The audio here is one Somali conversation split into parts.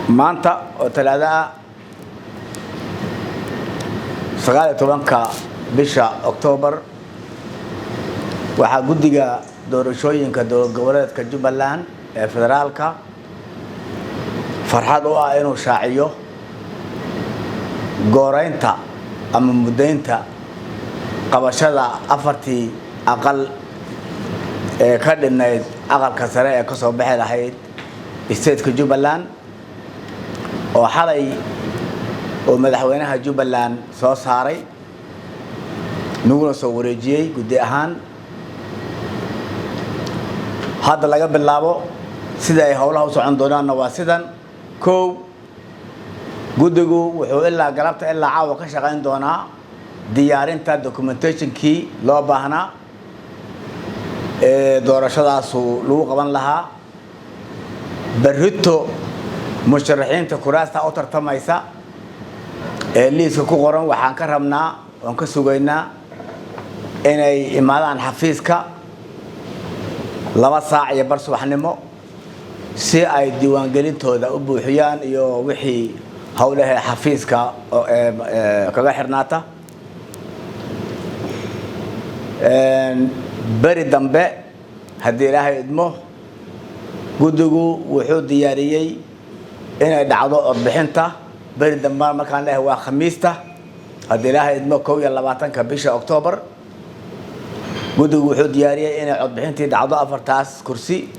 Maanta oo Talaado ah, 19-ka bisha Oktoobar, waxaa guddiga doorashooyinka dowlad goboleedka Jubbaland ee federaalka farxad u ah inuu shaaciyo gooreynta ama muddaynta qabashada afartii aqal ee ka dhinnayd aqalka sare ee kasoo bixi lahayd stateka Jubbaland, oo xalay oo madaxweynaha Jubbaland soo saaray, naguna soo wareejiyey guddi ahaan. Hadda laga bilaabo sida ay howlaha u socon doonaanna waa sidan: kow, guddigu wuxuu ilaa galabta ilaa caawa ka shaqayn doonaa diyaarinta documentationkii loo baahnaa ee doorashadaasu lagu qaban lahaa. Berrito musharaxiinta kuraasta u tartamaysa ee liiska ku qoran waxaan ka rabnaa oon ka sugaynaa inay imaadaan xafiiska 2:15 subaxnimo si ay diiwaangelintooda u buuxiyaan iyo wixii howlahee xafiiska kaga xirnaata. Beri dambe, haddii Ilaahay idmo, guddigu wuxuu diyaariyey inay dhacdo codbixinta beri dambe. Markaan leeyahay, waa Khamiista, haddii Ilaahay idmo, 21-ka bisha Oktoobar. Guddigu wuxuu diyaariyey inay codbixintii dhacdo afartaas kursi.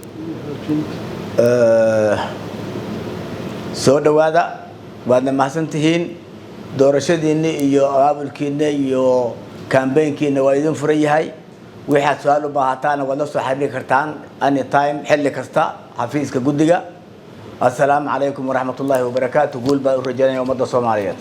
Soo dhowaada, waadna mahadsan tihiin. Doorashadiinni iyo abaabulkiinna iyo campaignkiina waa idin furan yahay. Waxaad su-aal u baahataana waad la soo xiriiri kartaan anytime, xilli kasta, xafiiska guddiga. Assalaamu calaykum waraxmat ullaahi wabarakaatu. Guul baan u rajaynaya ummadda Soomaaliyeed.